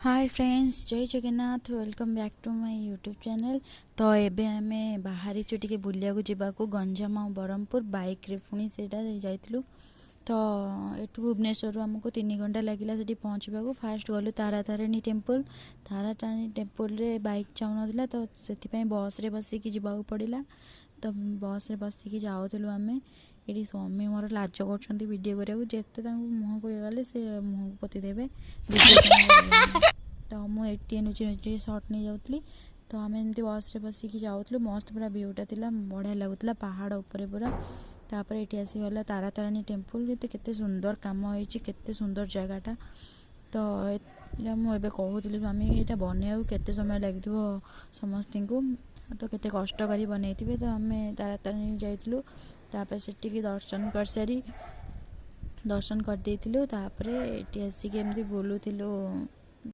ହାଏ friends, ଜୟ Jagannath. Welcome back to my YouTube channel. ତ ଏବେ ଆମେ ବାହାରିଛୁ ଟିକେ ବୁଲିବାକୁ ଯିବାକୁ ଗଞ୍ଜାମ ଆଉ ବ୍ରହ୍ମପୁର, ବାଇକ୍ରେ ପୁଣି ସେଇଟା ଯାଇଥିଲୁ। ତ ଏଠୁ ଭୁବନେଶ୍ୱରରୁ ଆମକୁ 3 ଘଣ୍ଟା ଲାଗିଲା ସେଠି ପହଞ୍ଚିବାକୁ। ଫାଷ୍ଟ ଗଲୁ ତାରାତାରିଣୀ ଟେମ୍ପଲ୍। ତାରାତାରିଣୀ ଟେମ୍ପଲ୍ରେ ବାଇକ୍ ଯାଉନଥିଲା, ତ ସେଥିପାଇଁ ବସ୍ରେ ବସିକି ଯିବାକୁ ପଡ଼ିଲା। ତ ବସ୍ରେ ବସିକି ଯାଉଥିଲୁ ଆମେ। ଏଠି ସ୍ୱାମୀ ମୋର ଲାଜ କରୁଛନ୍ତି ଭିଡ଼ିଓ କରିବାକୁ। ଯେତେ ତାଙ୍କୁ ମୁହଁକୁ ଇଏ କଲେ ସେ ମୁହଁକୁ ପୋତି ଦେବେ, ଭିଡ଼ିଓ ଜମା କରିବେନି। ତ ମୁଁ ଏଠି ଲୁଚି ଲୁଚି ସଟ୍ ନେଇଯାଉଥିଲି। ତ ଆମେ ଏମିତି ବସ୍ରେ ବସିକି ଯାଉଥିଲୁ। ମସ୍ତ ପୁରା ଭିଉଟା ଥିଲା, ବଢ଼ିଆ ଲାଗୁଥିଲା ପାହାଡ଼ ଉପରେ ପୁରା। ତାପରେ ଏଠି ଆସିଗଲା ତାରାତାରିଣୀ ଟେମ୍ପଲ୍। କେତେ କେତେ ସୁନ୍ଦର କାମ ହେଇଛି, କେତେ ସୁନ୍ଦର ଜାଗାଟା। ତ ଏଇଟା ମୁଁ ଏବେ କହୁଥିଲି ସ୍ୱାମୀ, ଏଇଟା ବନେଇବାକୁ କେତେ ସମୟ ଲାଗିଥିବ ସମସ୍ତଙ୍କୁ, ତ କେତେ କଷ୍ଟ କରି ବନେଇଥିବେ। ତ ଆମେ ତାରାତାରିଣୀ ଯାଇଥିଲୁ। ତାପରେ ସେଠିକି ଦର୍ଶନ କରିସାରି, ଦର୍ଶନ କରିଦେଇଥିଲୁ। ତାପରେ ଏଠି ଆସିକି ଏମିତି ବୁଲୁଥିଲୁ।